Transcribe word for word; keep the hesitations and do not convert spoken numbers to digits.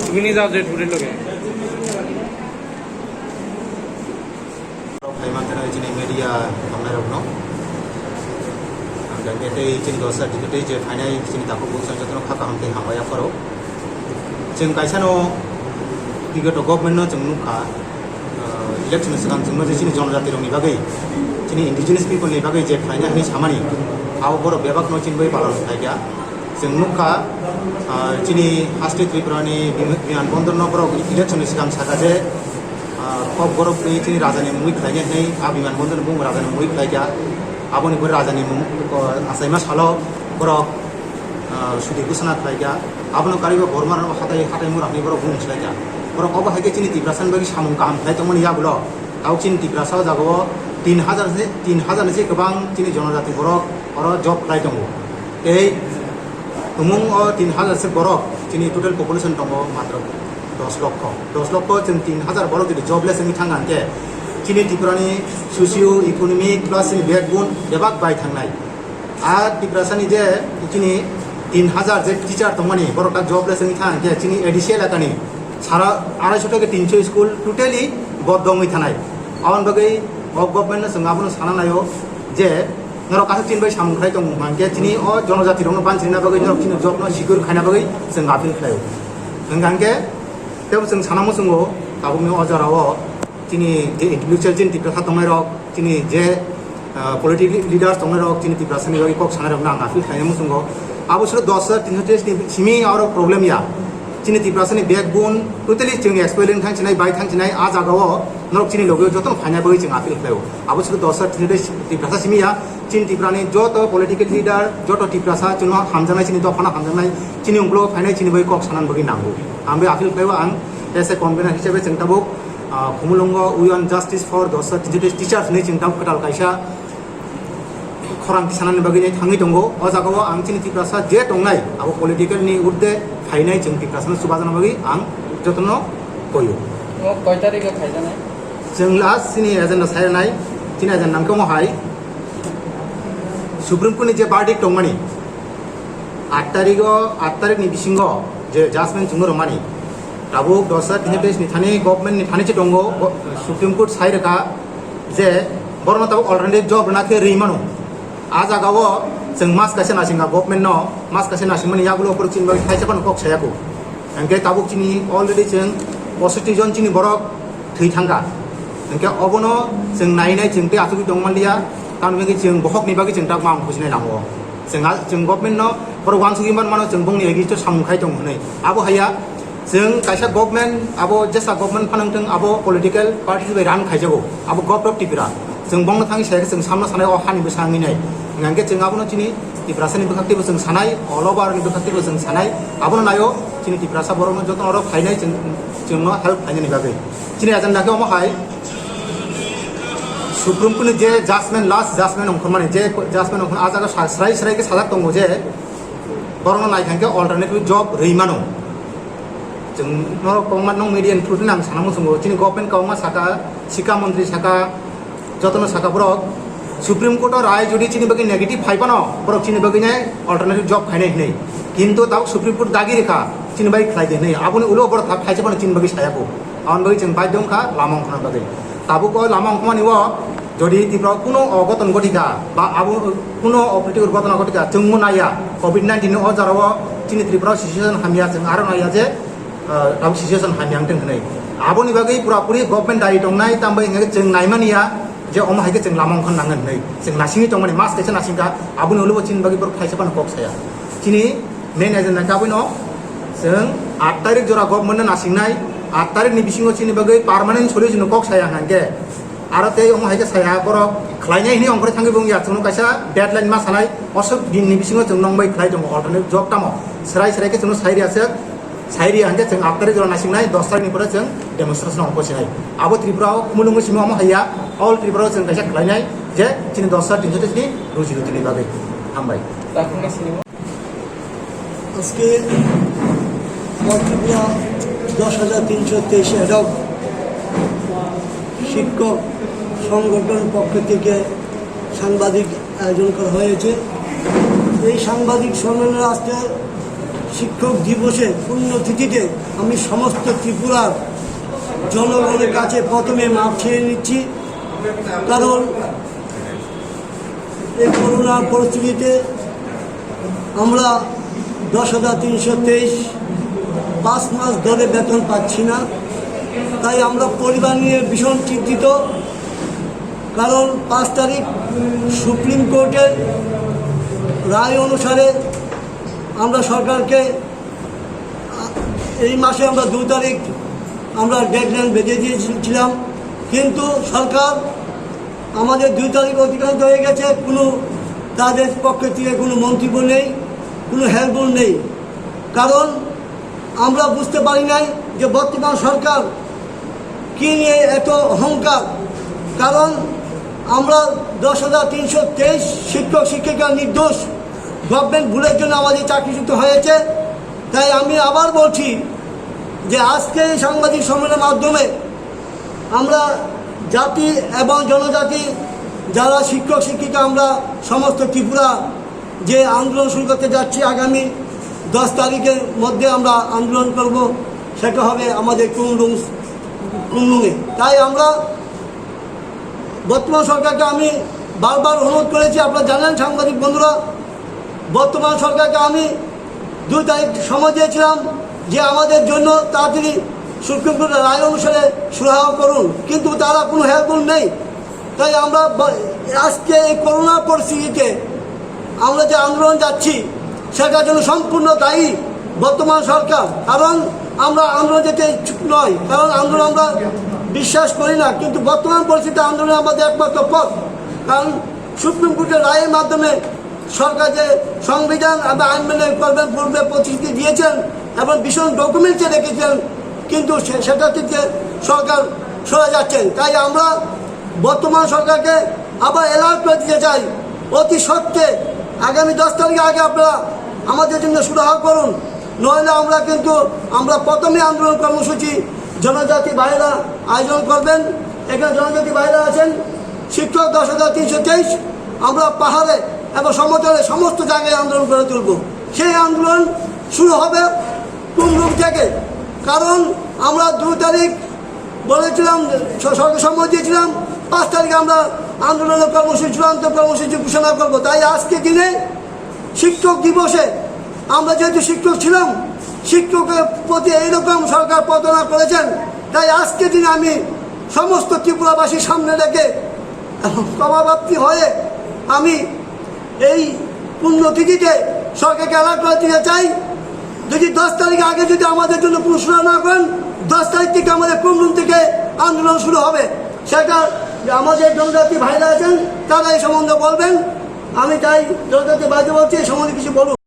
Ini jab je thuri loge. Phaiman thanai chini media hamnai rokno. Ang jang tei chini dosa dikete je phainai chini takhuk buksa jotono kha kaham tei hambai apharo. Chwng kaisa no bigoto government no chwng nukha. Ah, election swkang chwngno je chini jonojati rokni bagwi, chini indigenous people ni bagwi je khlaina hinwi samani, abo borok bebak no chini bai palan khlaikha. Chwng nukha, ah, chini haste Tripura ni bim-, biman bondor no borok election ni swkang saka je, ah, kok borok ni chini raja ni mungwi khlaina hinwi, ah, biman bondor ni bung raja ni mungwi khlaikha. Aboni pore raja ni mung, oh, achaima salo borok ah, sudi gwsana khlaikha. Abono karwi bo Borma rok hatai, hatai mura hinwi borok bumung swlaikha. Borok obo hai khe chini Tiprasa ni bagwi samung kaham khlai tongmani yagulo. Tabuk chini Tiprasa o jagao tin hajar se, tin hajar ni se kwbang chini jonojati borok oro job khlai tongo. Tei tumung o tin hajar se borok chini total population tongo matro dos lokho. Dos lokho chwng tin hajar borok jodi jobless wngwi thang kha hwnkhe chini Tripura ni socio economic plus chini backbone bebak bai thangnai. A Tiprasa ni je chini tin hajar je teacher tongmani, borok ta jobless wngwi thang, je chini A D C elaka ni sara arai sho theke tin sho school totally boddho wngwi thanai. Aboni bagwi o government no chwng abono sana naio je norok kaisa chini bai samung khlai tongo, hwnkhe chini o jonojati rokno banchina bagwi norok chini job no secure khaina bagwi chwng appeal khlaio. Hwnkhe tebo chwng sana muchungo tabukni o jorao chini je intellectual chini Tiprasa tongnai rok, chini je ah, political leaders tongnai rok, chini Tiprasa ni bagwi kok sanai rokno ang appeal khlaina muchungo. Abo suro dos hajar tin sho tris ni simi aro problem ya. Chini Tiprasa ni backbone totally chwng spoil wng thang chinai, bai thang chinai, a jagao norok chini logi jotono phaina bagwi chwng appeal khlaio. Abo suro dos hajar tin sho tris Tiprasa simi ya, chini Tripura ni joto political leader, joto Tiprasa chwngno hamjaknai, chini dophano hamjaknai, chini unglo phainai chini bagwi kok sanani bagwi nango. Ang bai appeal khlaio ang as a convener hisabe chwng tabuk ah, Khumulwngo We Want Justice for Dosa Teachers hinwi chwng tabuk kwtal kaisa khorang tisanani bagwi nai thangwi tongo. O jagao ang chini Tiprasa je tongnai, abo political ni urde phainai chwng Tiprasano chubajana bagwi ang jotono koyo. O koi tarikh o khaijaknai? Chwng last chini agenda sai rwnai, chini agenda hwnkhe omo hai Supreme Court ni je verdict tongmani, aat tarikh o, aat tarikh ni bisingo je judgment chwngno rwmani, tabuk dosa tini teis ni thani government ni thani se tongo, go-, Supreme Court sai rwkha je borokno tabuk alternative job rwna khe rwi mano. A jagao chwng mas kaisa nasingkha government no, mas kaisa nasingmani yagulo borok chini bagwi thaisa phano kok saya kho. Hwnkhe tabuk chini already chwng poisotti jon chini borok thwi thangkha. Hwnkhe obono chwng nainai chwng tei achugwi tongmanliya, tamni bagwi chwng bokhokni bagwi chwng tak mang bujinai lama o. Chwng a, chwng government no borok uansugwi manmano chwng bongni against o samung khai tongo hwnwi. Abo haiya chwng kaisa government, abo jesa government phano wngthwng, abo political party bai run khaijago, abo Govt of Tripura. Chwng bongno thangwi saya khe chwng samno sanai o hani bwsa wngwi nai. Hwnkhe chwng abono chini Tiprasani bwkhak teibo chwng sanai, all over ni bwkhak teibo chwng sanai. Abono naio chini Tiprasa borokno jotono oro phainai chwng, chwngno help khainani bagwi. Chini agenda khe omo hai Supreme Court ni je judgment, last judgment ongkhormani, je judgment ongkhormani, a jaga sa-, srai srai khe sajak tongo je borokno naikha khe alternative job rwi mano. Chwng norok kwbangma nwng media ni through twi ang sana muchungo, chini government kwbangma saka, Sikha montri saka, jotono saka borok Supreme Court o rai jodi chini bagwi negative phai phano borok chini bagwi nai alternative job khainai hinwi. Kintu tabuk Supreme Court dagi rikha chini bagwi khlai di hinwi. Aboni ulo borok thak khaisa phano chini bagwi saya kho. Aboni bagwi chwng baidhyo wngkha lama wngkhorna bagwi. Tabuk o lama wngkhormani o jodi Tripura o kuno ogoton ghotika ba abo kuno opritikur ghotona ghotika chwngmo naiya covid nineteen ni o jorao chini Tripura o situation hamya chwng aro naiya je ah, tabuk situation hamya wngtong hinwi. Aboni bagwi pura puri government dari tongnai, tambai hwnkhe chwng naimani ya je omo hai khe chwng lama wngkha nang hinwi. Chwng nasingwi tongmani mas kaisa nasingkha, aboni ulo bo chini bagwi borok khaisa phano kok saya. Chini main agenda khe abono chwng aat tarik jora government no nasingnai, aat tarik ni bisingo chini bagwi permanent solution kok saya hwnkhe aro tei omo hai khe saya borok khlainai hinwi ongkhorwi thangwi bo wngya, chwngno kaisa deadline ma sanai, osok din ni bisingo chwng nong bai khlai tongo alternate job tamo, srai srai khe chwngno sai rwya se. Sai rwya hwnkhe chwng aat tarik jora naisingnai, dos tarik ni pore chwng demonstration ongkho sinai. Abo Tripura o Khumulwngo simi omo haiya, all Tripura o chwng kaisa khlainai je chini dosa tin sho tei chini ruji ruti ni bagwi. Hambai. আজকে অল ত্রিপুরা দশ হাজার তিনশো তেইশ অ্যাডহক শিক্ষক সংগঠন পক্ষ থেকে সাংবাদিক আয়োজন করা হয়েছে। এই সাংবাদিক সম্মেলনে আজকে শিক্ষক দিবসে পুণ্যতিথিতে আমি সমস্ত ত্রিপুরার জনগণের কাছে প্রথমে মাপ চেয়ে নিচ্ছি, কারণ এই করোনার পরিস্থিতিতে আমরা দশ হাজার তিনশো তেইশ পাঁচ মাস ধরে বেতন পাচ্ছি না। তাই আমরা পরিবার নিয়ে ভীষণ চিন্তিত, কারণ পাঁচ তারিখ সুপ্রিম কোর্টের রায় অনুসারে আমরা সরকারকে এই মাসে আমরা দুই তারিখ আমরা ডেডলাইন বেঁধে দিয়েছিলাম, কিন্তু সরকার আমাদের দুই তারিখ অতিক্রান্ত হয়ে গেছে, কোনো তাদের পক্ষ থেকে কোনো মন্তব্য নেই, কোনো হেল্পও নেই। কারণ আমরা বুঝতে পারি নাই যে বর্তমান সরকার কি নিয়ে এত অহংকার। কারণ আমরা দশ হাজার তিনশো তেইশ শিক্ষক শিক্ষিকা নির্দোষ, গভর্নমেন্ট ভুলের জন্য আমাদের চাকরিচ্যুত হয়েছে। তাই আমি আবার বলছি যে আজকে এই সাংবাদিক সম্মেলনের মাধ্যমে আমরা জাতি এবং জনজাতি, যারা শিক্ষক শিক্ষিকা, আমরা সমস্ত ত্রিপুরা যে আন্দোলন শুরু করতে যাচ্ছি আগামী দশ তারিখের মধ্যে আমরা আন্দোলন করব, সেটা হবে আমাদের কুমলুং কুমলুঙে। তাই আমরা বর্তমান সরকারকে আমি বারবার অনুরোধ করেছি, আপনারা জানেন সাংবাদিক বন্ধুরা, বর্তমান সরকারকে আমি দুই তারিখ সময় দিয়েছিলাম যে আমাদের জন্য তাড়াতাড়ি সুপ্রিম কোর্টের রায় অনুসারে সুরাহা করুন, কিন্তু তারা কোনো হেল্পফুল নেই। তাই আমরা ব- আজকে এই করোনা পরিস্থিতিতে আমরা যে আন্দোলন যাচ্ছি, সেটার জন্য সম্পূর্ণ দায়ী বর্তমান সরকার। কারণ আমরা আন্দোলন যেতে ইচ্ছুক নয়, কারণ আন্দোলন আমরা বিশ্বাস করি না, কিন্তু বর্তমান পরিস্থিতিতে আন্দোলন আমাদের একমাত্র পথ। কারণ সুপ্রিম কোর্টের রায়ের মাধ্যমে সরকার যে সংবিধান এবং আইন মেনে করবেন পূর্বে প্রতিশ্রুতি দিয়েছেন এবং ভীষণ ডকুমেন্টসে রেখেছেন, কিন্তু সে- সেটা থেকে সরকার সরে যাচ্ছেন। তাই আমরা বর্তমান সরকারকে আবার অ্যালার্ট করে দিতে চাই, অতি সত্ত্বে আগামী দশ তারিখের আগে আপনারা আমাদের জন্য সুরাহা করুন, নইলে আমরা কিন্তু আমরা প্রথমে আন্দোলন কর্মসূচি জনজাতি ভাইরা আয়োজন করবেন। এখানে জনজাতি ভাইরা আছেন, শিক্ষক দশ হাজার তিনশো তেইশ, আমরা পাহাড়ে এবং সমতলে সমস্ত জায়গায় আন্দোলন করে তুলব। সেই আন্দোলন শুরু হবে কোন রূপ থেকে, কারণ আমরা দুই তারিখ বলেছিলাম, স- সরকার সম্মতি দিয়েছিলাম, পাঁচ তারিখে আমরা আন্দোলনের কর্মসূচি, চূড়ান্ত কর্মসূচি ঘোষণা করব। তাই আজকে দিনে শিক্ষক দিবসে আমরা যেহেতু শিক্ষক ছিলাম, শিক্ষকের প্রতি এইরকম সরকার প্রতারণা করেছেন, তাই আজকে দিনে আমি সমস্ত ত্রিপুরাবাসীর সামনে রেখে ক্ষমাপ্রাপ্তি হয়ে আমি এই পুণ্যতিথিতে সরকারকে অ্যালার্ট করে দিতে চাই। যদি দশ তারিখ আগে যদি আমাদের জন্য পুরস্কার না করেন, দশ তারিখ থেকে আমাদের কুমলুং থেকে আন্দোলন শুরু হবে। সেটা আমাদের জনজাতি ভাইরা আছেন, তারা এই সম্বন্ধে বলবেন। আমি তাই জনজাতি ভাইদের বলছি, এই সম্বন্ধে কিছু বলুন।